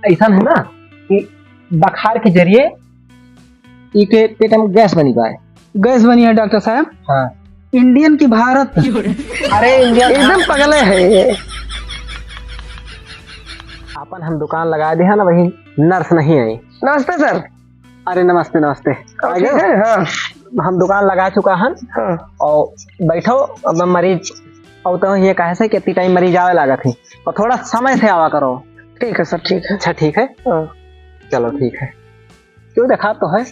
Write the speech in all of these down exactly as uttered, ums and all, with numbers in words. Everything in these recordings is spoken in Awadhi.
ऐसा है ना कि बखार के जरिए इके पेट में गैस बनी पाए। गैस बनी है डॉक्टर साहब? हाँ। इंडियन की भारत? अरे इंडियन एकदम पगले है ये। अपन हम दुकान लगा दे है ना, वही नर्स नहीं आई। नमस्ते सर। अरे नमस्ते, नमस्ते। और आ ठीक गए? है? हाँ। हम दुकान लगा चुका हन। हाँ। और बैठो, अब मरीज, और तो ये कहे से कि इतनी टाइम मरीज आवे लागत है, और थोड़ा समय से आवा करो। ठीक है सर, ठीक है। अच्छा, ठीक है। हाँ। चलो, ठीक है। क्यों, देखा तो है।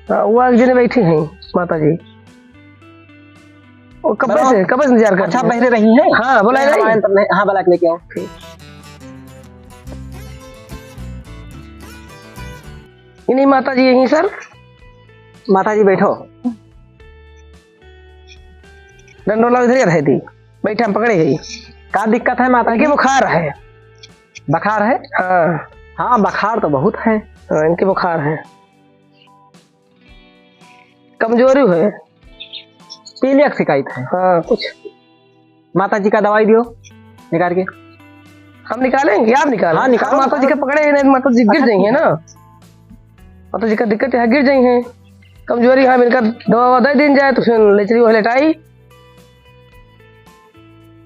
हाँ, वो एक जने बैठी हैं, माता जी। वो कब से, कब से इंतजार कर रहे हैं? बहरे रही हैं? हाँ, बुलाए नहीं? हाँ, बुला के लेके आओ। ठीक। इन्हीं माता जी यहीं सर। माता जी बैठो। डंडोला इधर ही रह दी। बैठे हम पकड़े ही। का दिक्कत है माता जी? बुखार है। बुखार है? हाँ। हाँ, बुखार तो बहुत है। हाँ, इनके बुखार है। कमजोरी है। पीलिया की शिकायत है। हाँ, कुछ। माता जी का दवाई दियो, निकाल के। हम निकालेंगे, आप निकालो। हाँ, निकालो। माता जी का पकड़े ही नहीं, माता जी गिर जाएंगे ना। माता जी का दिक्कत है, गिर जाएंगे। कमजोरी, हाँ, इनका दवा ववा दे दिन जाए, तो फिर ले चली वो लेटाई।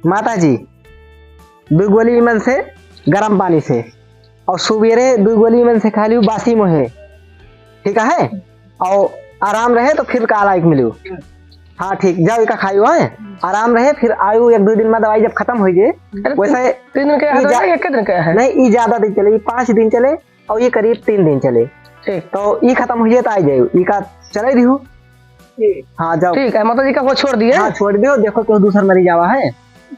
माता जी, दो गोली इमन से, गरम पानी से, और सुबेरे दो गोली इमन से खा लियो बासी मोहे, ठीक है? और आराम रहे तो फिर काल आइक मिलियो। हाँ ठीक, जाओ इका खाइयो है, आराम रहे, फिर आयो एक दो दिन में दवाई जब खतम होइ जाए। अरे वैसे तीन दिन का है, एक दिन का है? नहीं, ई ज्यादा दिन चले, ई पाँच दिन चले और ई करीब तीन दिन चले। ठीक। तो ई खतम होइ जाए तो आ जाए, ई का चले दियो। हाँ, जाओ। ठीक है, माता जी का वो छोड़ दिए? हाँ, छोड़ दियो, देखो क्यों दूसर मरीज आवा है।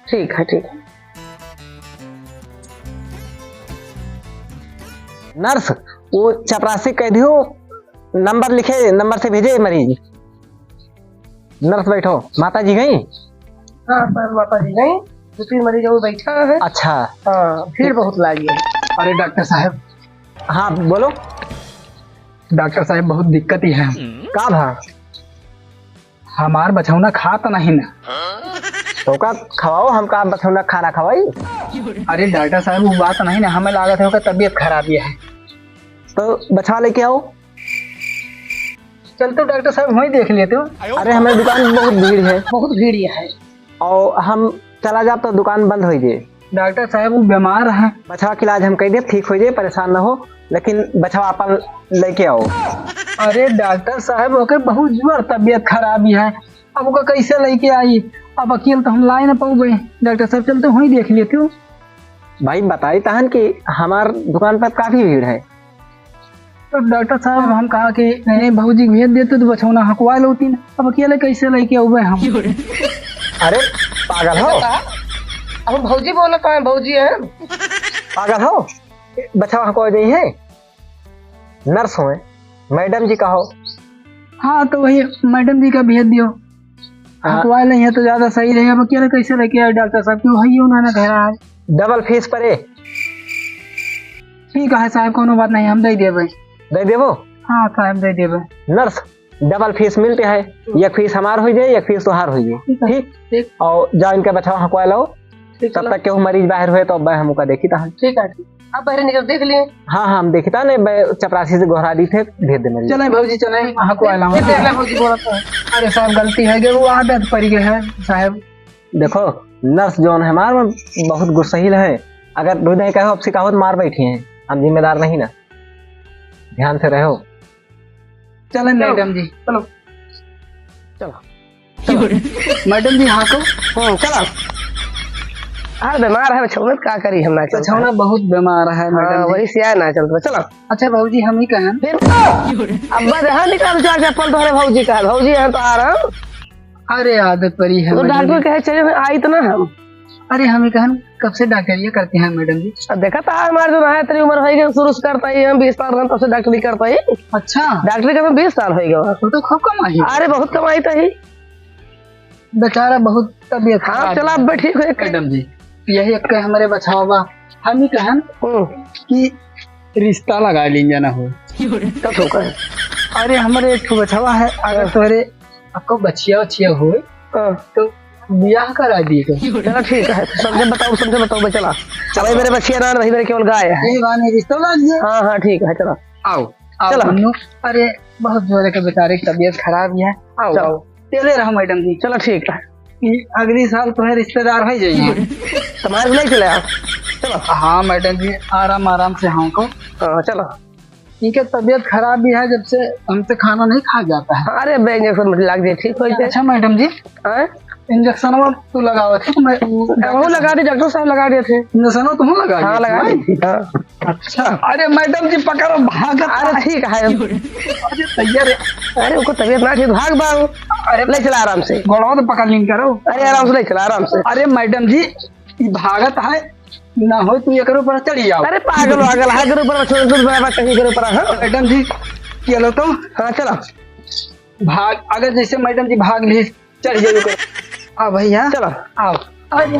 ठीक है, ठीक है। नर्स, वो चपरासी कह दियो, नंबर लिखे, नंबर से भेजे मरीज। नर्स बैठो, माता जी गई? हाँ सर, माता जी गई, दो तीन मरीज और बैठा है। अच्छा। हाँ, भीड़ बहुत लागी है। अरे डॉक्टर साहब। हाँ, बोलो। डॉक्टर साहब, बहुत दिक्कत ही है। का भा? हमार बछौना खात नहीं ना। तो का खवाओ, हम का बछौना खाना खवाई? अरे डॉक्टर साहब, वो बात नहीं ना, हमें लागत है ओकर तबीयत खराब ही है। तो बछवा लेके आओ। चल तो डॉक्टर साहब, वहीं देख लेते हो। अरे हमारे दुकान में बहुत भीड़ है। बहुत भीड़ ही है। और हम चला जाब तो दुकान बंद होइ जाए। डॉक्टर साहब, वो बीमार है। बछवा के इलाज हम कह देब, ठीक होइ जाए, परेशान न हो, लेकिन बछवा अपन लेके आओ। अरे डॉक्टर साहब, ओके बहुत जोर तबीयत खराब ही है, अब ओका कैसे लेके आई? अब अकेल तो हम लाए ना पाऊबे। डॉक्टर साहब, चलते वहीं देख लेते हो। भाई, बताई तहन कि हमार दुकान पर काफी भीड़ है। तो डॉक्टर साहब, हम कहा कि नहीं, भौजी भेज देते तो बछौना हकवा लेती ना, अब अकेले कैसे लेके आऊबे हम? अरे पागल हो? अब हम भौजी बोलत है, भौजी है। पागल हो? बछवा हकवा जाई है? नर्स होए, मैडम जी का हो? हाँ, तो वही मैडम जी का भेज दियो। हाँ। हकवा ले है तो ज्यादा सही रहे। अब अकेले कैसे लेके आए डॉक्टर साहब? क्यों है ये उन्होंने घर आए? डबल फीस परे। ठीक है साहब, कोनो बात नहीं, हम दे देबे। दे देबो? हाँ साहब, दे देबे। नर्स, डबल फीस मिलते है, एक फीस हमार हो जाए, एक फीस तोहार हो जाए। ठीक है। ठीक? ठीक। और जाओ इनके बछवा हकवा लाओ। ठीक, तब चलो। तक केहू मरीज बाहर हुए तो अब हम ओका देखी तहन। ठीक है, ठीक। आप बाहर निकल देख लिए। हाँ, हाँ, हम देखी तहन, बे चपरासी से गोहरा दी थे, भेज दे मरीज। चले भौजी, चले, हकवा लाओ। फिर देख ले भौजी बोलत है। अरे साहब, गलती है, वो आदत पड़ गई है साहब। देखो, नर्स जौन है हमार में बहुत गुस्सैल है, अगर दो दिन कहो, अब से कहो तो मार बैठी हैं, हम जिम्मेदार नहीं ना, ध्यान से रहो। चलो चलो। मैडम जी, चलो। चलो। मैडम जी, हाँ को। हम्म, चलो। हाँ, बीमार है, बछौना का करी हम ना चलता। बछौना बहुत बीमार है, हाँ, मैडम जी। वही से आया ना चलता, चलो। अच्छा, भौजी, हम ही कहन। फिर अब्बा, हाँ, निकाल चार चप्पल तोहरे भौजी का, भौजी यहाँ तो आ रहा हूँ। अरे, आदत पड़ी है, तो मैडम डॉक्टर जी। कहे, "चले, आई तो ना हम।" अरे, हम ही कहन, कब से डॉक्टरिया करते हैं, मैडम जी? अब देखा तो हमारे जो रहा है, तेरी उम्र हो गई, शुरू से करता ही हम, बीस साल रहन, तब से डॉक्टरी करता ही। अच्छा। डॉक्टरी करते बीस साल हो गए। तो, तो खूब कमाई। अरे, बहुत कमाई तो ही। बेचारा बहुत तबीयत हाँ, खराब चला, है। अब ठीक हो, एक मैडम जी, यही एक हमारे बछावा बा। हम ही कहन हम्म। कि रिश्ता लगा लीन जाना हो। तो ठोकर। अरे, हमारे एक ठो बछावा है, अगर हाँ। तोहरे आपको बछिया, बछिया हो, हाँ। तो बियाह करा दी तो। चला ठीक है, समझे बताओ, समझे बताओ बे, चला। चला, भाई मेरे बच्चिया ना, भाई मेरे केवल गाय है। यही बात है, रिश्ता ला दिया। हाँ, हाँ, ठीक है, चला। आओ, आओ चला। मन्नू। अरे, बहुत जोरे के बेचारे की तबीयत खराब ही है। आओ, चला। आओ। चले रहो मैडम जी। चला ठीक है। ई अगली साल तुम्हें रिश्तेदार हो जाइए। तुम्हारे नहीं चले आप। चला। हाँ मैडम जी, आराम आराम से हमको। हाँ, चला। इनके तबीयत खराब भी है, जब से हमसे खाना नहीं खा जाता है। अरे बे, इंजेक्शन में लाग दे, ठीक हो जाए। अच्छा मैडम जी, हाँ? इंजेक्शन वो तू लगावत है, तो मैं वो लगा दे, डॉक्टर साहब लगा दिए थे। इंजेक्शन वो तुम लगा हाँ, दिए थे लगा भाई? दिए थे, हाँ। अच्छा, अरे मैडम जी पकड़ो, भागत अरे है। ठीक है। अरे तैयार है। अरे उनको तबीयत ना ठीक, भाग भाग। अरे ले चला आराम से। गोड़वा तो पकड़ लीन करो। अरे आराम से ले चला, आराम से। अरे मैडम जी, ई भागत है, ना हो तू एकरो पर चढ़ी जाओ। अरे पागल वागल, हाँ, एकरो पर छोड़, छोड़, मैं बात कहीं एकरो पर, हाँ। मैडम जी, चलो तो। हाँ, चलो। भाग, अगर जैसे मैडम जी भाग ली, चढ़ जाइए ऊपर। आओ भैया। चलो। आओ। अरे।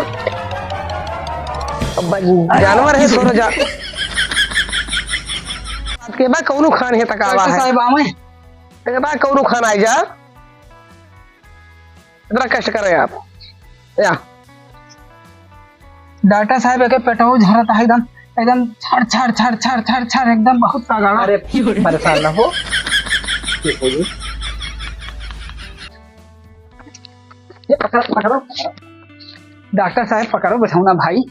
अब जानवर है, छोड़ो जा। बात के बा, कौनो खान है तक आवा डॉक्टर है। साहब, आवे। तक बा, कौनो खान आ जा। इतना कष्ट करे आप। या। डॉक्टर साहब, एके पेटवो झरत है एकदम, एकदम छर, छर, छर, एकदम बहुत तगड़ा। अरे, परेशान ना हो। ठीक हो गई। ये पकड़ो, पकड़ो। डॉक्टर साहब, पकड़ो, बचाओ ना भाई।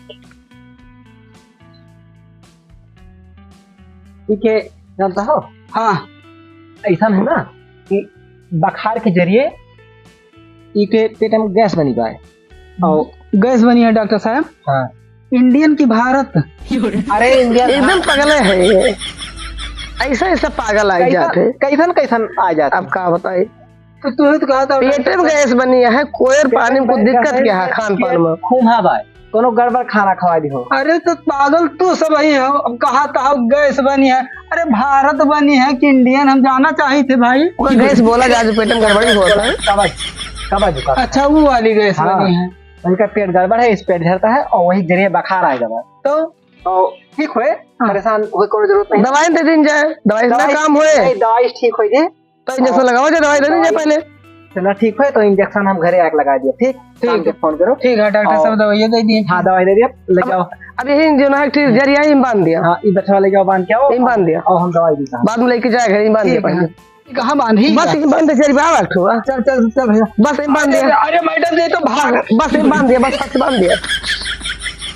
ठीक है, जानता हो? हाँ। ऐसा है ना कि बखार के जरिए इके पेट में गैस बनी पाए। और गैस बनी है डॉक्टर साहब? हाँ। इंडियन की भारत? अरे इंडियन एकदम पागल है ये। ऐसा ऐसा पागल आ कैसन, जाते। कैसन कैसन आ जाते? अब का बताई? तो तू ही तो कहा था पेट में गैस बनी है, कोयर पेट पानी में को गैस दिक्कत है, क्या है खान पान में? खून हा भाई। कोनो गड़बड़ खाना खवा दी हो। अरे तो पागल तू सब ही हो, अब कहा था गैस बनी है, अरे भारत बनी है कि इंडियन, हम जानना चाहिए थे भाई। वो गैस बोला जाए जो पेट में गड़बड़ी होता है। कब्ज, कब्ज का। अच्छा, वो वाली गैस हाँ। बनी है। उनका पेट गड़बड़ है, इस पेट झरता है और वही जरिए बखार आ गया। तो? और ठीक होए, हाँ। परेशान होए कोनो जरूरत नहीं। दवाई दे दीन जाए, दवाई इतना दवाई काम होए। नहीं, दवाई ठीक होई जे। तो इंजेक्शन लगावा जाए, दवाई दे दीन जाए पहले। चला ठीक है, तो इंजेक्शन हम घरे आके लगा दिया, ठीक? ठीक शाम के है। फोन करो। ठीक है, डॉक्टर साहब, और दवाइयाँ दे दिए। हाँ, दवाई दे दिया, ले अब, जाओ। अब यही जो ना है, ठीक, जरिया ही बांध दिया। हाँ, ये बछवा ले जाओ, बांध के आओ। यही बांध दिया। और हम दवाई दी साहब। बाद में लेके जाए घर, यही बांध दिया ठीक है। पहले। कहाँ बांधी? बस यही बांध दे, जरिया बांध रखो, हाँ। चल, चल, चल भैया। बस यही बांध अरे, दिया। अरे, मैडम, ये तो भाग। बस यही बांध दिया, बस फट बांध दिया।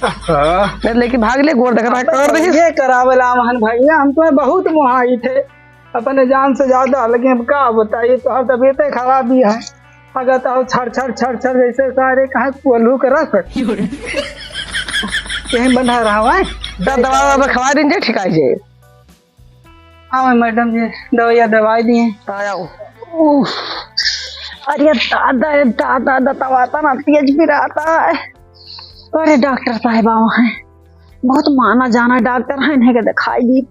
हाँ। नहीं, लेके भाग ले, गोड़ देखा, कर दे। ये करावे ला महन भैया, हम तो बहुत मुहाई थे। अपने जान से ज्यादा, लेकिन अब का बताइए, तोहार तबीयते खराब ही है। अगर तो छर, छर, छर, छर, जैसे सारे कहाँ कोल्हू के रस। यही बंधा रहा है। दवा, दवा, दवा खवा दीन जे, ठिकाई जे। हाँ, मैडम जी, दवाइयाँ दवाई दिए। हाँ, आओ। उफ। अरे दादा, अरे दादा, दतवाता ना, तेज पिराता है। अरे डॉक्टर साहब, आवा है। बहुत माना जाना डॉक्टर है, इन्हें के दिखाई दी।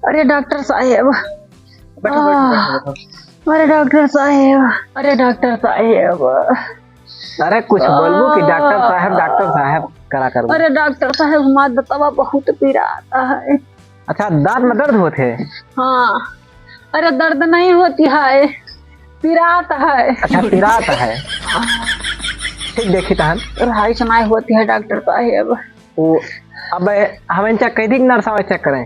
अरे डॉक्टर साहेब। बैठो, बैठो, बैठो, बैठो। अरे डॉक्टर साहेब, अरे डॉक्टर साहेब। अरे कुछ बोलबो कि डॉक्टर साहेब, डॉक्टर साहेब करा करबो। अरे डॉक्टर साहेब, हमार दतवा बहुत पिराता है। अच्छा, दांत में दर्द होत है? हाँ। अरे दर्द नहीं होती है, पिरात है। अच्छा, पिरात है। ठीक, देखी तहन। राइस नहीं होती है डॉक्टर साहेब। वो अब हम चेक कर दी कि नर्स आवे चेक करें?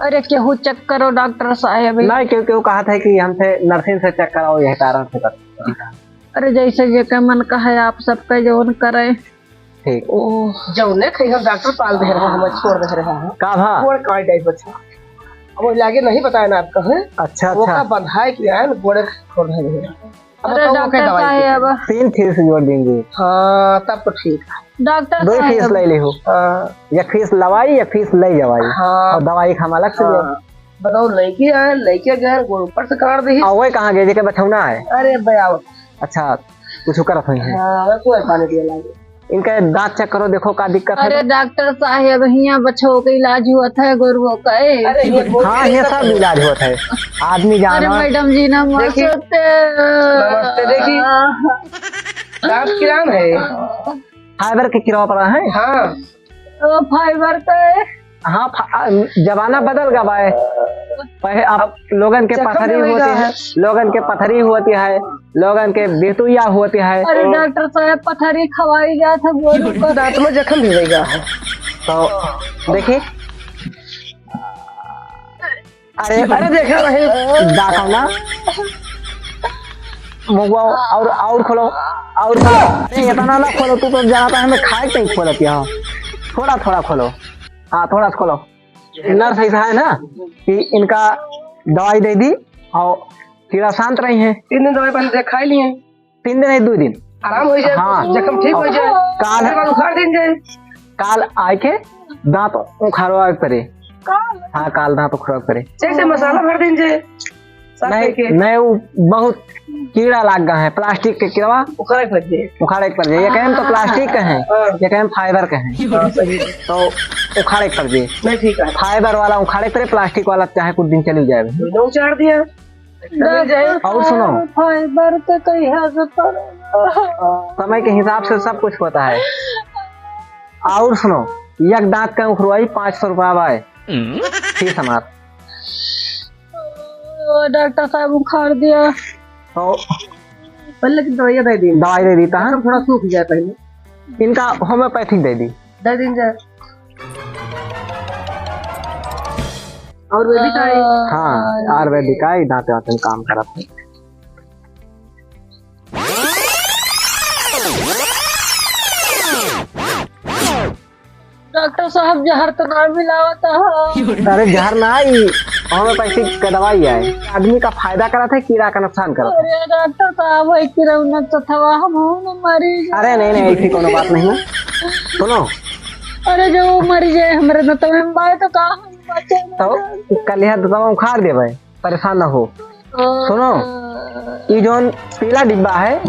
अरे केहू चेक करो डॉक्टर साहेब। नहीं, क्यों, क्यों कहा था कि हमसे नर्सिंग से चेक कराओ, यही कारण से कर। अरे जैसे जेके मन कहे आप सबके जौन करें। ठीक। ओह। जौने खइहन डॉक्टर पाल दे रहा, हम छोड़ दे रहा है। का भा? गोड़ काट जाए बच्चा। अब वो लागे नहीं बताया ना आपका, हैं? अच्छा, वो अच्छा। का बंधा है कि आए ना, गोड़े छोड़ दे रहे हैं। अब अरे बताओ, डॉक्टर कैसे दवाई साहेब। की? तीन फीस जोड़ देंगे। हाँ, तब तो ठीक है। डॉक्टर दो साहेब। फीस ले ले हो। हाँ। या फीस लवाई या फीस ले जवाई। हाँ। और दवाई का हम अलग से हाँ। लेब। बताओ, लइके आए, लइके गए, गोड़ ऊपर से काट दी। आ, वही कहाँ गए, जेके बछौना है? अरे बे, आओ। अच्छा, कुछ करत होई है। हाँ, वह कुआँ पानी दिए लागे। इनका दांत चेक करो, देखो का दिक्कत है। अरे डॉक्टर साहेब, हियाँ बछो के इलाज हुआ था, गोरुओं का, ए। अरे, ये गोरू हाँ, ये सब इलाज होता है। आदमी अरे जानवर मैडम जी, नमस्ते। देखी। नमस्ते, देखी। दांत किरान है। फाइबर के किरावा पड़ा है। हाँ। ओ, फाइबर का है। हाँ, फा-, आ, जमाना बदल गवा है। पहले अब लोगन के जख्म पथरी भी होती होगा। है, लोगन के पथरी होती है, लोगन के बेतुइया होती है। अरे डॉक्टर साहब, पथरी खवाई जात है, गोलू का। दांत में जख्म भी होगा। तो देखिए, अरे, अरे, देखा नहीं। दांत ना, मुगवा और, और खोलो, और खोलो। अरे, इतना ना खोलो, तू तो जानता है, हमें खाए के नहीं खोलत यहाँ। थोड़ा, थोड़ा खोलो। हाँ, थोड़ा सा खोलो। नर्स ऐसा है ना कि इनका दवाई दे दी और कीड़ा शांत रही है। तीन दिन दवाई पहले खाई लिए। तीन दिन है, दो दिन। आराम हो जाए, हाँ। जख्म ठीक हो जाए। काल, उसके बाद उखाड़ दिन जाए। काल आए के दांत उखाड़वा के पड़े। काल? हाँ, काल दांत उखाड़वा के पड़े। जैसे मसाला भर दिन जाए। साफ नहीं, करके। नहीं, वो बहुत कीड़ा लाग गया है, प्लास्टिक के कीड़ा। उखाड़े के पड़ जाए। उखाड़े के पड़ जाए। ये कहें तो प्लास्टिक का है, हाँ। ये कहें फाइबर का है। हाँ, सही है। तो उखाड़े के पड़ जाए। नहीं, ठीक है। फाइबर वाला उखाड़े के पड़े, प्लास्टिक वाला चाहे कुछ दिन चली जाए। तो उखाड़ दिया। डॉक्टर और सुनो। साहब, फाइबर के कहिया से पड़ेगा? समय के हिसाब से सब कुछ होता है। और सुनो, एक दांत का उखरवाई पाँच सौ रुपया बाय। फीस हमार। ओ, डॉक्टर साहब उखाड़ दिया। तो पहले की दवाइयाँ दे दी। दवाई दे दी, हाँ? थोड़ा सूख जाए पहले। इनका होम्योपैथिक दे दी। दे दिन जाए। आयुर्वेदिक आई? हाँ, आयुर्वेदिक आई, दांते वाते में काम करत है। डॉक्टर साहब, जहर तो ना मिलावत है। अरे, जहर ना आई, होम्योपैथिक का दवाई है, आदमी का फायदा करत है, कीड़ा का नुकसान करत है। अरे डॉक्टर साहब, वही कीड़ा उन्नत तो थवा, हम हूँ ना मरी जाए। अरे नहीं, नहीं, ऐसी कोनो बात नहीं है। सुनो। अरे जो मरी जाए, हमरे न तो हम बाय तो का हम बचे। तो कल यह दवा उखाड़ देबे, परेशान ना हो। सुनो, ई जौन पीला डिब्बा है,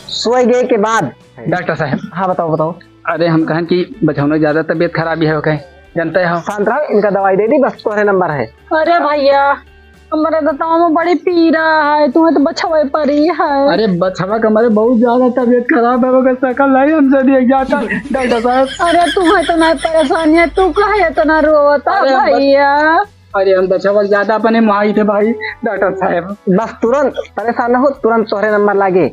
सोए गए के बाद। डॉक्टर साहब। हाँ, बताओ, बताओ। अरे, हम कहन कि बचौना ज्यादा तबीयत खराब है, ओके, जानते हो। शांत रहो, इनका दवाई दे दी, बस तोहरे नंबर है। अरे भैया, हमरे दतवा में बड़ी पीरा है, तुम्हें तो बछवे परी है। अरे, बछवा के हमारे बहुत ज्यादा तबीयत खराब है, ओकर शकल नहीं हमसे देख जाता, डॉक्टर साहब। अरे, तुम्हें तो नहीं परेशानी है, तू काहे इतना रोवता अरे, बच- भैया? अरे, हम बछवा ज्यादा अपने माई थे भाई, डॉक्टर साहब। बस तुरंत परेशान न हो, तुरंत तोहरे नंबर लागे।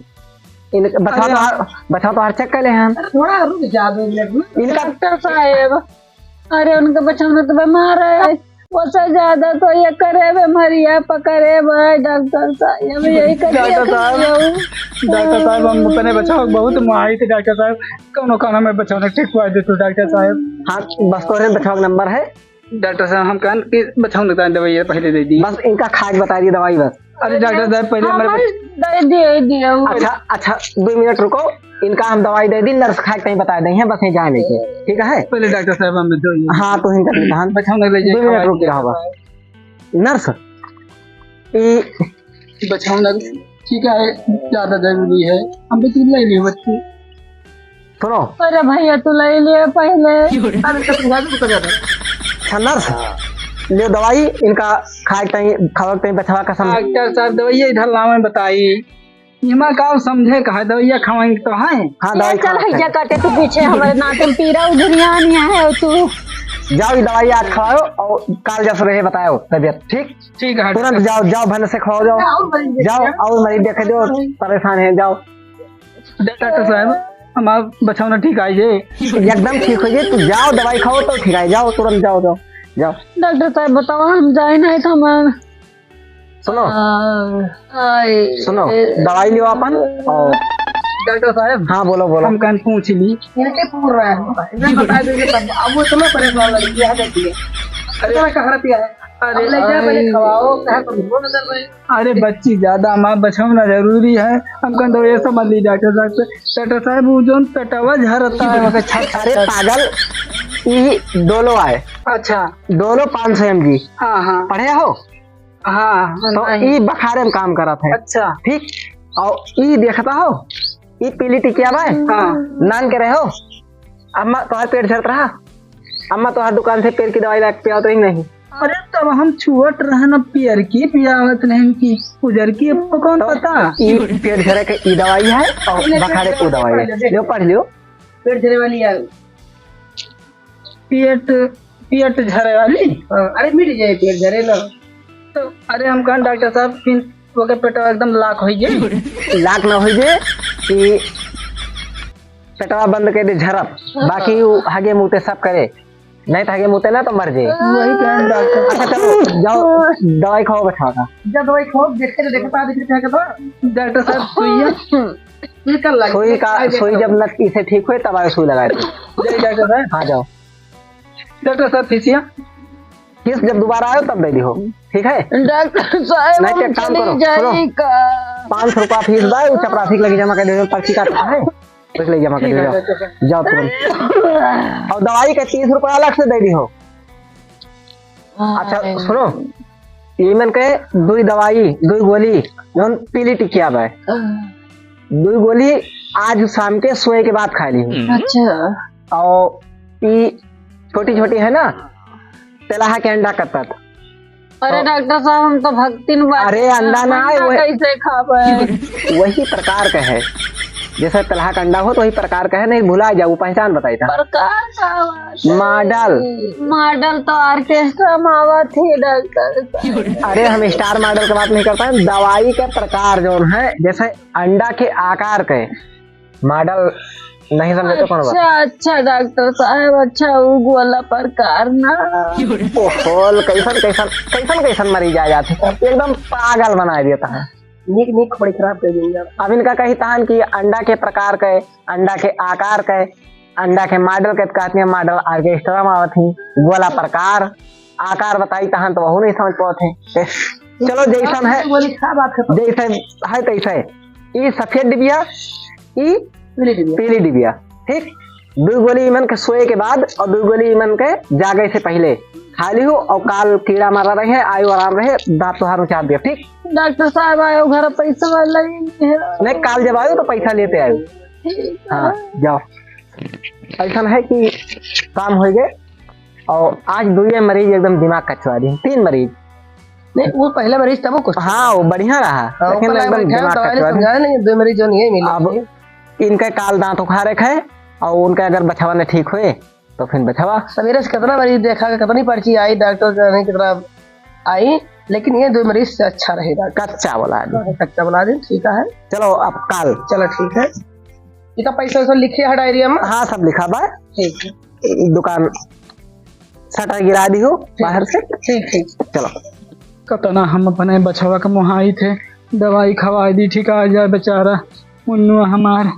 इन, बछवा अरे। तोहार, बछवा तोहार चेक कर ले हम। अरे, थोड़ा रुक जा, दो मिनट में। इनका डॉक्टर साहब, अरे, उनका बछवा तो बीमार है, उससे ज्यादा तो ये करे बीमारियां पकड़े भाई, डॉक्टर साहब, यही कर डॉक्टर साहब, डॉक्टर साहब, हम अपने बछवा बहुत माई थे, डॉक्टर साहब, कौनो, कौनो में बछवा ठीक हुआ दे तो, डॉक्टर साहब। हाँ, बस तोहरे बछवा का नंबर है। डॉक्टर साहब, हम कहन कि बछौना का दवाई पहले दे दी। बस इनका खाए के बता दी दवाई बस। अरे डॉक्टर साहब, पहले हाँ, हमारे बस दे दिए, दिए। अच्छा, अच्छा, दो मिनट रुको, इनका हम दवाई दे दी, नर्स खाए के कहीं बता दें, बस यहीं जाए लेके, ठीक है? पहले डॉक्टर साहब, हमें दो मिनट। हाँ, तो इनका कहा। बछौना ले जाए, दो मिनट रुक जाओ बस। नर्स, ई बछौना ठीक है, ज्यादा जरूरी है, हम भी तो ले लिए बच्चे। सुनो। अरे भैया, तू ले लिए पहले। अरे, तो तुम जाके तो कर दो। अच्छा, नर्स, ले दवाई, इनका खाए के टाइम, खावे के टाइम बछवा का समझ। डॉक्टर साहब, दवाई इधर लावे बताई। इमा का समझे कहा, दवाइया खावेंगे तो है। हाँ, ले दवाई चल, खावे हैजा हैं। काटे तू पीछे, हमारे नाते में पीरा उधरिया नहीं है तू। जाओ, ये दवाई आज खाओ और काल जस रहे बताओ तबीयत, ठीक? ठीक है, तुरंत डॉक्टर। जाओ, जाओ, भन से खाओ, जाओ। जाओ, मरीज देख जाओ, जाओ। और मरीज देखे दो, परेशान है, जाओ। डॉक्टर साहब, हमार बछौना ठीक आई जे? एकदम ठीक हो जाए, तू जाओ, दवाई खाओ तो ठीक आई, जाओ, तुरंत जाओ, जाओ, जाओ। डॉक्टर साहब, बताओ, हम जाए नहीं तो हमार सुनो। आ, आए। सुनो, दवाई लियो अपन और डॉक्टर साहब। हाँ, बोलो, बोलो। हम कहन पूछ ली। इनके पूछ रहा है, इधर बता दीजिए तब। अब वो इतना परेशान लग गया है, देखिए। अरे, इतना कहाँ पिया है? अरे, अब ले जा, पहले अरे। खवाओ, कहाँ पर घूमो नजर रहे। अरे, बच्ची ज्यादा हमार बछौना जरूरी है। हम कहन तो ये समझ ली डॉक्टर साहब से। डॉक्टर साहब, वो जोन पेटवा झरता है, वहाँ पे छट-, अरे पागल, ई डोलो आए। अच्छा। डोलो पाँच सौ एम जी। हाँ, हाँ। पढ़े हो? हाँ, तो नहीं। ई बखारे में काम करत है। अच्छा। ठीक, और ई देखता हो, ई पीली टिकिया बा? हाँ। नान के रहे हो? अम्मा तोहार पेट झरत रहा? अम्मा तोहार दुकान से पेट की दवाई ला के पियावत रही नहीं? अरे, तब हम छुअत रहे न, पियर की पियावत नहीं कि उजर की, अब कौन तो पता? ई पेट झरे के ई दवाई है और बखारे के ऊ दवाई है। लियो, पढ़ लियो। पेट झरे वाली है। पेट पेट झरे वाली? हाँ, अरे मिट जाए पेट झरे ना। तो अरे हम कहन डॉक्टर साहब, फिर ओके पेटवा एकदम लाक होइ जाए। लाक ना होइ जाए कि पेटवा बंद कर दे झरप, हाँ। बाकी उ हगे मूते सब करे, नहीं तो हगे मूते ना तो मर जाए। वही कहन डॉक्टर। अच्छा चलो जाओ, दवाई खाओ बछवा का। जब दवाई खाओ, देखते तो देखते, देखते, देखते, डॉक्टर साहब सुइया। सुई का लगे, सुई का, सुई जब नस इसे ठीक हुए तब आए सुई लगाए थे। जय डॉक्टर साहब। हाँ जाओ। डॉक्टर साहब फीसिया। फीस जब दोबारा आयो तब दे दिहो, ठीक है? डॉक्टर साहब, नहीं तो हम एक काम चली करो, सुनो। जाई का? पाँच सौ रुपया फीस बा, वो चपरासी के लगे जमा कर दे, पर्ची काट है, उसके लगे जमा कर ठीक है, दे। डॉक्टर साहब। जाओ तुरंत। और दवाई का तीस रुपया अलग से दे दिहो। अच्छा सुनो, ये मन के दुई दवाई, दुई गोली, जौन पीली टिकिया बा, दुई गोली आज शाम के सोए के बाद खा ली। अच्छा। और ई छोटी छोटी है ना, तेलाहा के अंडा कत्तत। अरे तो डॉक्टर साहब, हम तो भक्तिन बाटी अरे, अंडा ना, हम अंडा वही कैसे खाबे? वही प्रकार का है, जैसे तेलहा का अंडा हो तो वही प्रकार का है, नहीं भुला जाओ, पहचान बताई था। प्रकार का बात है। मॉडल। मॉडल तो ऑर्केस्ट्रा में आवत ही डॉक्टर साहब। अरे, हम स्टार मॉडल की बात नहीं करता है, दवाई के प्रकार जौन है, जैसे अंडा के आकार के मॉडल नहीं समझे तो कौन बात? अच्छा, अच्छा डॉक्टर साहब, अच्छा, उ वाला प्रकार ना। ओहो, कैसन, कैसन, कैसन, कैसन मरीज आ जाते हैं, एकदम पागल बना देता है। नीक, नीक खोपड़ी खराब कर देंगे। अब इनका कही तहन कि अंडा के प्रकार के, अंडा के आकार के, अंडा के मॉडल के कहती हैं, मॉडल ऑर्केस्ट्रा में आवत ही, गोला प्रकार, आकार बताई तहन तो वहू नहीं समझ पावत है। चलो जैसन है, गोली खा बात खत्म। जैसे है तैसे। ई सफेद डिबिया, ई पीली डिबिया। पीली डिबिया, ठीक। दो गोली इमन के सोए के बाद और दो गोली इमन के जागे से पहले खा लियो और काल कीड़ा मारा रहे, आयो आराम रहे, दांत तोहार उचार दिया, ठीक। डॉक्टर साहब आयो घर पैसा वाला ही नहीं है। नहीं, काल जब आयो तो पैसा लेते आयो। ठीक है। हाँ, जाओ। ऐसा है कि काम हो गए और आज दुए मरीज एकदम दिमाग कचवा दी, तीन मरीज। नहीं, वो पहला मरीज तब वो कुछ हाँ, वो बढ़िया रहा, हाँ, लेकिन ऊपर एकदम बैठा है, दिमाग दवाई कचवा दी। समझाए नहीं, दो मरीज जो नहीं मिले। अब इनका काल दांत उखाड़े खाए और उनका अगर बछवा ने ठीक हुए तो फिर बछवा। सवेरे से कितना मरीज देखा, कितनी पर्ची आई, डॉक्टर का नहीं कितना आई, लेकिन ये दो मरीज से अच्छा रहे डॉक्टर। कच्चा बोला दी। हाँ, कच्चा बोला दी, ठीक है। चलो अब काल। चलो ठीक है, इतना पैसा वैसा लिखे है डायरिया में। हाँ, सब लिखा बा। ठीक है। ई दुकान शटर गिरा दी हो बाहर से। ठीक, ठीक। चलो। कतना हम अपने बछवा के मोहाई थे, दवाई खवाई दी, ठिका जाए बेचारा मुन्नुआ हमार।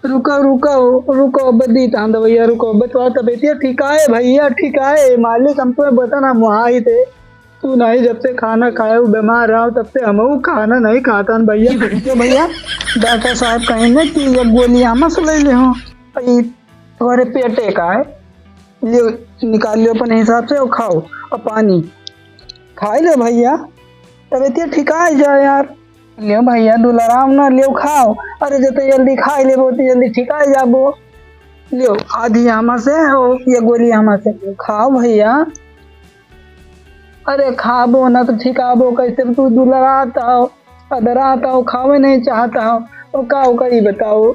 रुको, रुको, रुको, अब दी तहाँ दवैया, रुको, बचवा तबियतिया ठिकाए भैया, ठिकाए। मालिक, हम तुम्हें बता ना, मुहाई थे। तू नहीं, जब से खाना खाए, वो बीमार रहा, तब से हम वो खाना नहीं खाता न भैया। क्यों भैया? डॉक्टर साहब कहें ना कि ये गोली हम से ले ले हो, ये तुम्हारे पेटे का है, लियो, निकाल लियो अपने हिसाब से और खाओ, और पानी खाई लो भैया, तबियतिया ठिकाए जाए यार। लियो भैया, दुलराम ना, लियो खाओ। अरे, जते जल्दी खाई लेबो, ओते जल्दी ठिकाए जाबो। लियो, आधी हमा से, ओ, ये गोली हमा से। खाओ भैया। अरे, खाबो ना तो ठिकाबो कैसे? तू दुलरात हो, अदरात हो, खावे नहीं चाहता हो, तो का होगा, ये बताओ।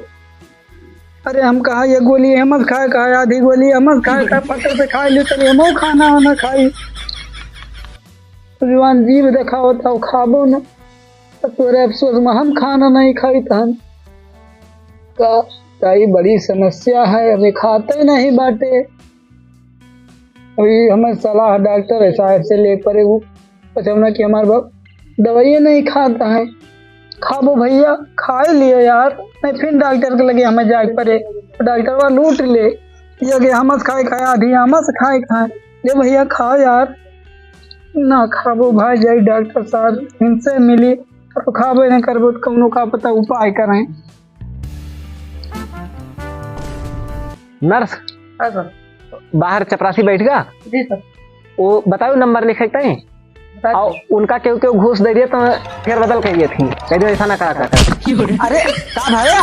अरे, हम कहा, ये गोली हम खाए, कहा, आधी गोली हम खाए, कहा, फटर से खाए ले, तनी हमहू खाना वाना खाई। जवान जीव देखावत हो, खाबो ना। अब तोरे अफसोस में हम खाना नहीं खाई तहन। का, का ई बड़ी समस्या है, अबे खाते नहीं बाटे। अभी हमें सलाह डॉक्टर साहब से ले पड़े, वो बचौना कि हमारे बाप दवाइयाँ नहीं खाता है। खाबो भैया, खाए लियो यार, नहीं फिर डॉक्टर के लगे हमें जाए पड़े, डॉक्टर वा लूट ले, ये कि हमस खाए खाए, आधी हमस खाए खाए। ले भैया, खाओ यार। ना खाबो भाई, जाई डॉक्टर साहब, इनसे मिली, तो खाबे नहीं करबो, तो कौनो का पता उपाय करें। नर्स, हाँ सर। बाहर चपरासी बैठ गा? जी सर। वो बताओ, नंबर लिखे तई? बता दो। उनका केहू केहू घूस दे दिए तो फेर बदल कहिए थी, कह दियो ऐसा ना करा कर। अरे का भैया?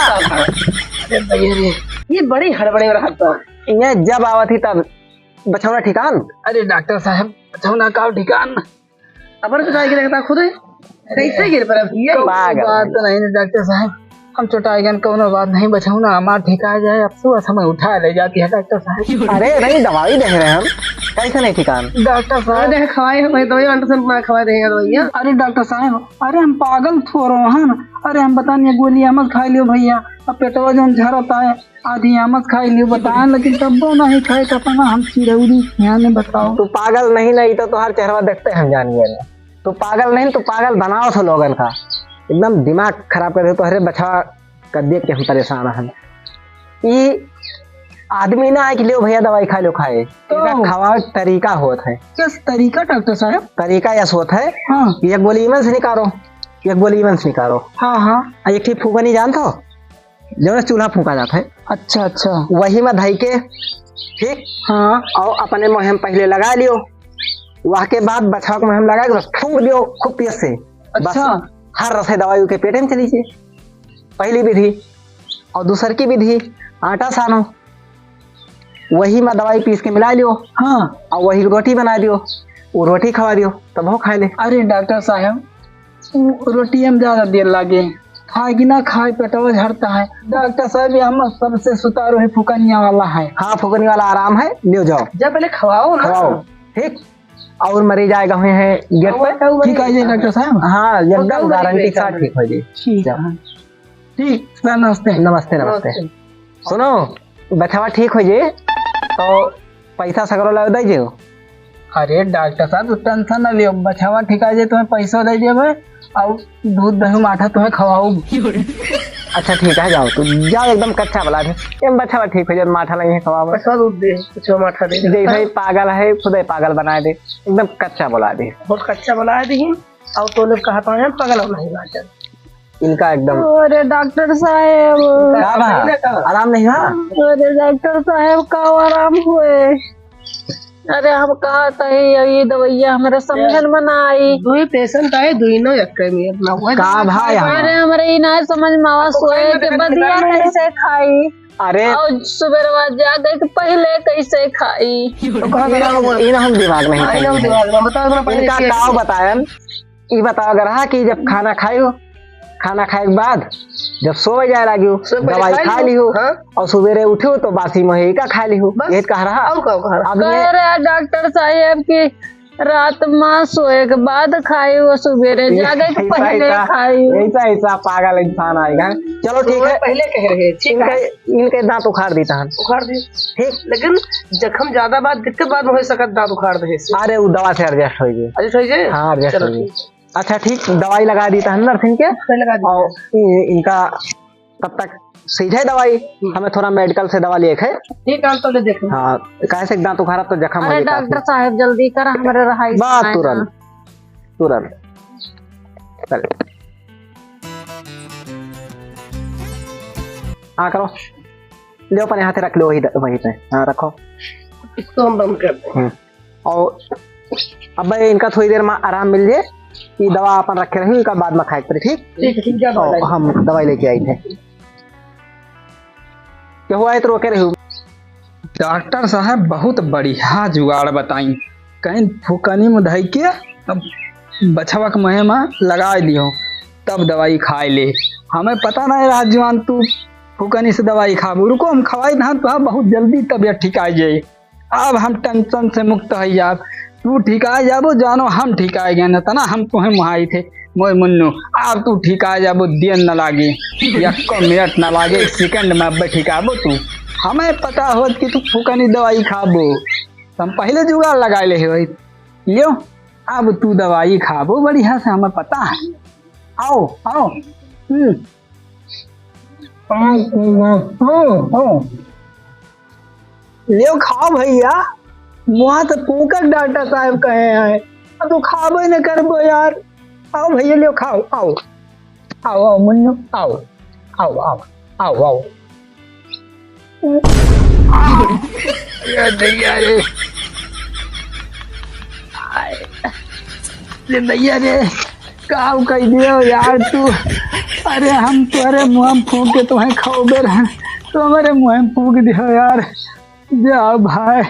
अरे भैया रे, ये बड़ी हड़बड़ी में रहता है। ये जब आवा थी तब बछौना ठिकान। अरे डॉक्टर साहब, बछौना का ठिकान? अबर तो जाके देखता खुद है। कैसे गिर पड़ा भैया? पागल बात है। तो नहीं ना डॉक्टर साहब, हम चोटाई गन कौनो बात नहीं, बछौना हमार ठिका जाए, अफसोस हमें उठा ले जाती है डॉक्टर साहब। अरे नहीं, दवाई दे रहे हैं हम। कैसे नहीं ठिकान? डॉक्टर साहब, अरे खवाए हमें दवाई, अल्ट्रासाउंड ना खवाए देगा दवाइया। अरे डॉक्टर साहब, अरे हम पागल थोड़ो हन। अरे हम पता नहीं, गोली मत खाई लियो भैया, अब पेटवा जौन झरता है, आधी आमद खाई लियो बताए, लेकिन तब्बो नहीं खाए, तो अपना हम चिरौरी खियाने बताओ। तू पागल नहीं, नहीं तो तोहार चेहरा देखते हम जान गए। तू पागल नहीं, तू पागल बनाओ थो लोगन का, एकदम दिमाग खराब कर दे तोहरे बछवा का देख के हम परेशान हन। ई आदमी ना है कि लियो भैया दवाई खा लो खाए, तो इनका खवावे के तरीका होत है। किस तरीका डॉक्टर साहब? तरीका यस होत है हाँ। कि एक गोली इमन से निकालो, एक गोली इमन से निकालो। हाँ, हाँ। आ एक ठे फूकनी जानत हो? जौन चूल्हा फूका जात है। अच्छा, अच्छा। वही में धई के, ठीक? हाँ। और अपने मुँह में पहले लगा लियो, वह के बाद बछवा के मुँह में लगा के बस फूंक दियो खूब तेज से। बस अच्छा। हर रसे दवाई के पेटे में चली जाए। पहली विधि। और दूसर की विधि, आटा सानो, वही में दवाई पीस के मिला लियो। हाँ। और वही रोटी बना दियो, वो रोटी खवा दियो, तब हो खाए ले। अरे डॉक्टर साहब, उ रोटिया में ज्यादा देर लागे, खाए कि ना खाए, पेटवा झरता है। डॉक्टर साहब, ये हम सबसे सुतारू है, फुकनिया वाला है। हाँ, फुकनी वाला आराम है, ले जाओ। जा पहले खवाओ ना। खवाओ, ठीक। और मरीज आएगा हुए हैं गेट पे। ठीक है जी डॉक्टर साहब। हाँ, एकदम गारंटी के साथ ठीक हो जाए। ठीक है। ठीक सर, नमस्ते। नमस्ते, नमस्ते। नमस्ते। सुनो, बछवा ठीक हो जाए तो पैसा सगरो ला दे जेओ। अरे डॉक्टर साहब, तू टेंशन ना लियो, बछवा ठीक आ जाए, तुम्हें पैसा दे देबे और दूध दही माठा तुम्हें खवाओ। अच्छा ठीक है, जाओ तू, जाओ एकदम कच्चा बोला दे, एकदम बछवा ठीक हो जाए, माठा लगे खवाओ। पैसा दूध दे, कुछ माठा दे। जैसे ही पागल है, खुद ही पागल बना दे, एकदम कच्चा बोला दे। बहुत कच्चा बोला दे। और तो लोग कहता है पागल होना ही बात है। इनका एकदम। अरे डॉक्टर साहेब। का बा? आराम नहीं हुआ? अरे डॉक्टर साहेब, का आराम हुए? अरे हम कहत ही, ये दवाइया हमरे समझन में ना आई। दुई पेशेंट आए, दुई नौ एक में अपना हुआ। का भाई हम? अरे हमरे ई ना समझ में आवा, सोए के बदिया कैसे खाई? अरे। और सुबेरवा जागे के पहले कैसे खाई? तो कहाँ ई ना हम, ई ना हम दिमाग नहीं हाँ, ई ना हम खाई। दिमाग में, बताओ, बताओ, पहले इनका कैसे? का बताएन? ई बताओ अगर हा कि जब खाना खाई हो, खाना खाए के बाद जब सोए जाए लागी हो, सोए पहले दवाई खा खा लियो। लियो। हाँ। और सुबेरे उठो तो बासी मही का खा लियो। बस। यही कह रहा। और का कह रहा? अब ये अरे डॉक्टर साहेब की रात में सोए के बाद खाई हो, सुबेरे ये जागे के ऐसा, पहले ऐसा, खाई हो। ऐसा, ऐसा पागल इंसान आएगा। चलो ठीक सोए है। पहले कह रहे, ठीक इनके, है। इनके दांत उखाड़ दी तहन। उखाड़ दी। ठीक। लेकिन जख्म ज्यादा बात, दिक्कत बात में हो सकत, दांत उखाड़ दे से। अरे, वो दवा से adjust हो गई। Adjust हो गई? हाँ, adjust चलो हो गई। ठीक। अच्छा, ठीक, दवाई लगा दी तहन नर्सिंग के। दवाई लगा दी। और इ-, इनका तब तक सीधे दवाई, हम्म। हमें थोड़ा मेडिकल से दवा लिए खे। ठीक है, हम तो ले देखें। हाँ, काहे से दांत उखाड़ा तो जख्म हो अरे जाता है। डॉक्टर साहब, जल्दी कर, हमारे रहाई बस सुनाए तुरंत, ना। तुरंत। चल। हाँ, करो। ले अपने हाथे रख लो वही द-, वहीं पे। हाँ, रखो। इसको हम बंद कर दें। हम्म। और अब इनका थोड़ी देर में आराम मिल जाए, ये दवा अपन रखे रही, इनका बाद में खाए के पड़े, ठीक? ठीक है, ठीक है, और बाय। हम दवाई लेके आई थे। क्या हुआ है तो रोके रही? डॉक्टर साहब बहुत बढ़िया जुगाड़ बताई। कहीं फुकनी में धई के तब बछवा के मुँह में लगाए दियो, तब दवाई खाए ले। हमें पता नहीं रहा जवान तू फुकनी से दवाई खाबू। रुको हम खवाई ना तो बहुत जल्दी तबियत ठीक आ जाए। अब हम टेंशन से मुक्त हो जाब। तू ठीक आ जाबो जानो हम ठीक आ गए, न तना हम तुम्हें मुहाई थे। मोए मुन्नू, अब तू ठीक आ जाबो, दिन न लागे, यक्को मिनट न लागे, एक सेकंड में अब ठीक आबो तू। हमें पता होत कि तू फुकनी दवाई खाबो, तो हम पहले जुगाड़ लगा ले होई। लियो, अब तू दवाई खाबो बढ़िया से, हमें पता है। आओ, आओ। हम्म। आओ, आओ। लियो खाओ भैया, मुआ तो फूंकक डॉक्टर साहब कहे हैं, अब तू खाबे न करबो यार। आओ भैया, लियो खाओ, आओ, आओ, आओ मुन्नू, आओ, आओ, आओ, आओ, आओ। आ, अरे दैया रे, आय, रे दैया रे, का कह दियो यार तू। अरे हम तोरे मुँह में फूंक के तुम्हें खौबे रहन, तो हमारे मुँह में फूंक दियो यार। जाओ भाई,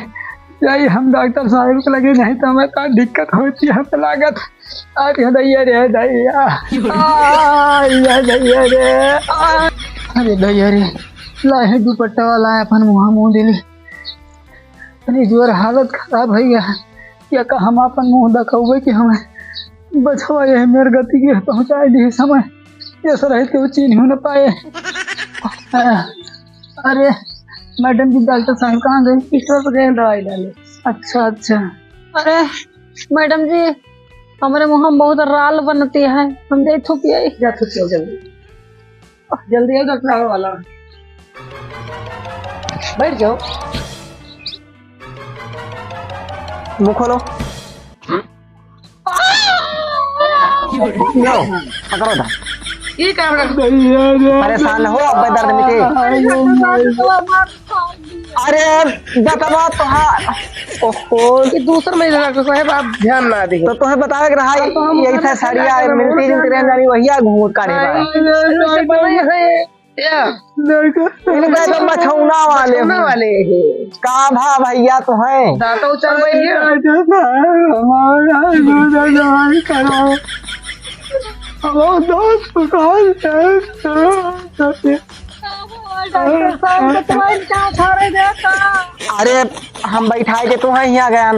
जाई हम डॉक्टर साहब के लगे, नहीं तो हमें का दिक्कत होती है, हमें लागत। अरे दैया रे दैया, आ, या दैया रे, आ। अरे दैया रे, ला है दुपट्टा वाला है, अपन मुँह मुँह दिली। इतनी जोर हालत खराब होइ गया है, या का हम आपन मुँह देखउबे कि हमें बछवा यह मेर गति के पहुँचाए दिहे समय, जैसे रहित के वो चीन्हियो न पाए। अरे मैडम जी, डॉक्टर साहब कहाँ गए? ईश्वर को गए दवाई डाले। अच्छा, अच्छा। अरे मैडम जी, हमरे मुँह में बहुत राल बनती है, हम जाई थूक आई। जा थूक आओ जल्दी, जल्दी आओ, डॉक्टर आवे वाला है। बैठ जाओ, मुँह खोलो। लो, पकड़ो था। ई का हमरा परेशान न हो, अब दर्द मिटे। अरे, दतवा तोहार। ओहो। ये दूसर महीना डॉक्टर साहब, आप ध्यान ना दें। तो तोहे बतावे के रहा, अब तो हम यही था, सड़िया मिलती जुलती रह जानी, वही घूंघट काढ़े बा। अरे, अरे, अरे, अरे, अरे, या। इनका तो बछौना वाले बछौना हैं। वाले हैं। का भा भैया तो हैं। दांतों चल रही है। डॉक्टर साहब, हमारा दूध दवाई करो। हमारा दोस्त को कॉल कर। डॉक्टर साहब, तो तुम्हारे क्या उठा रहे थे का? अरे, हम बैठाए के तो हैं यहाँ गया।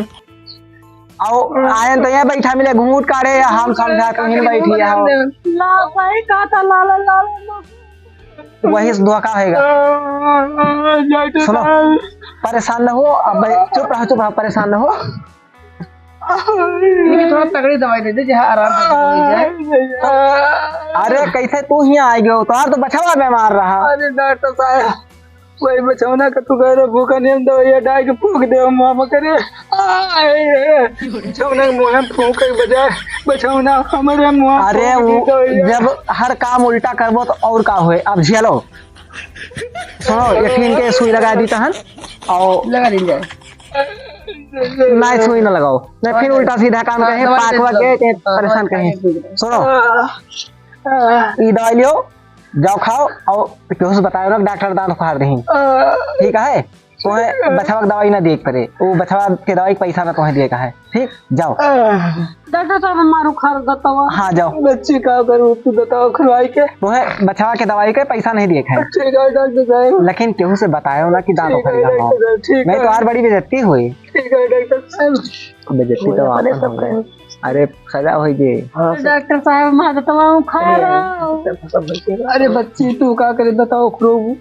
आओ, आयन तो यहाँ बैठा मिले, घूंघट काढ़े, या हम समझा तो हिन बैठी है, आओ। ला, भाई, का था, ला, ला, ला, ला, ला। वही से धोखा होएगा। डॉक्टर सुनो, साहब। परेशान न हो, अब चुप रहो, चुप रहो, परेशान न हो। इनके थोड़ा तगड़ी दवाई दे दे, जहाँ आराम से हो जाए। अरे, कैसे तू हियाँ आइ गयो? तोहार तो बछवा बीमार रहा। अरे डॉक्टर साहब, वही बछौना का तू कह रहे, फूका नियम दवाई डाल के फूक दे, मामा करे। आए, बछौना के मुँह में फूके के बजाय बछौना हमारे मुँह में अरे, फूक वो दे दवाई। जब हर काम उल्टा करबो तो और का होए? अब झेलो। सुनो, एक ठिन के सुई लगा दी तहन, और लगा दी जाए। ना, सुई ना लगाओ, ना फिर उल्टा सीधा काम हाँ, कहे, दवाई दे पाकवा दो। के, के हाँ, परेशान हाँ, कहे। हाँ, ठीक है। सुनो, हाँ, हाँ। ई दवाई लियो, जाओ खाओ, और केहू से बताओ ना, डॉक्टर दांत उखाड़ देही। हाँ। ठीक है, तोहे बछवा के दवाई ना दिए के पड़े, वो बछवा के दवाई के पैसा ना तोहे दिए का है। ठीक, जाओ। डॉक्टर साहब, हमार उखाड़ दतवा। हाँ, जाओ। बच्ची का करूँ, तू बताओ, खुलवाई के? तोहे बछवा के दवाई के पैसा नहीं दिए के है। ठीक है डॉक्टर साहब। लेकिन केहू से बतायो ना कि दांत ठीक है उखाड़ गया। डॉक्टर साहब, ठीक नहीं तो है। और बड़ी बेइज्जती हुई। ठीक है डॉक्टर साहब। बेइज्जती तो अपने आपन सब होई। करें। अरे, सजा होई जे। हाँ, सर। डॉक्टर साहब, हमार दतवा उखाड़ रहा। अरे बच्ची, तू का करे, दतवा उखड़ोबू?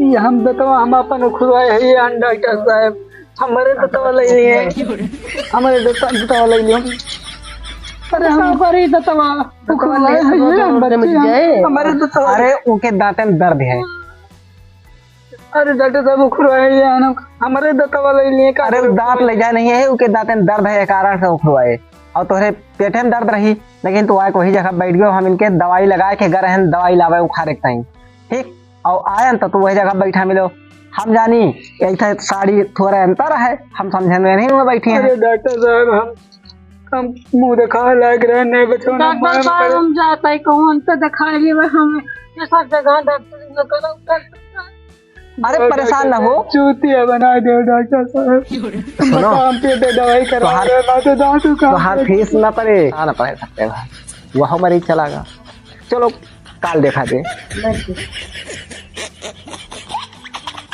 ई हम दतवा हम आपन उखड़वाए है, ये आन डॉक्टर साहब, हमरे दतवा ले लिए, हमरे दतवा, दतवा ले लिए। अरे हम का करी दतवा, दतवा उखड़वाए ले है, ये हम दतवा बच्चे मिल जाए। हमरे दतवा। अरे उनके दांते में दर्द है। अरे डॉक्टर साहब, उखड़वाए है ये आन, हमरे दतवा ले लिए का। अरे वो दांत ले जाए नहीं है, उनके दांते में दर्द है, ये कारण से उखड़वाए। और तोहरे पेटे में दर्द रही, लेकिन तू आए वही जगह बैठ गयो, हम इनके दवाई लगाए के घर रहन, दवाई लावे उखाड़े के ताई। ठीक, और आयन तो तू वही जगह बैठा मिलो। हम जानी, ऐसे साड़ी थोड़ा अंतर है, हम समझन में नहीं हुआ बैठी हैं। अरे डॉक्टर साहब, हम, हम मुंह देखा लायक रहे, नहीं बचो ना डॉक्टर साहब, हम जाता है कहूँ, हम तो दिखा लिए, हम ये सब जगह डॉक्टर न करो, डॉक्टर साहब। अरे परेशान ना हो। चूतिया बना दे डॉक्टर साहब। सुनो। हम पेट दवाई करा तोहार, रहे, ना तो दांत उखाड़ तोहार दे। फीस ना पड़े। हाँ, ना पड़े सकते भाई। वह मरीज चला गया। चलो, काल देखा दे।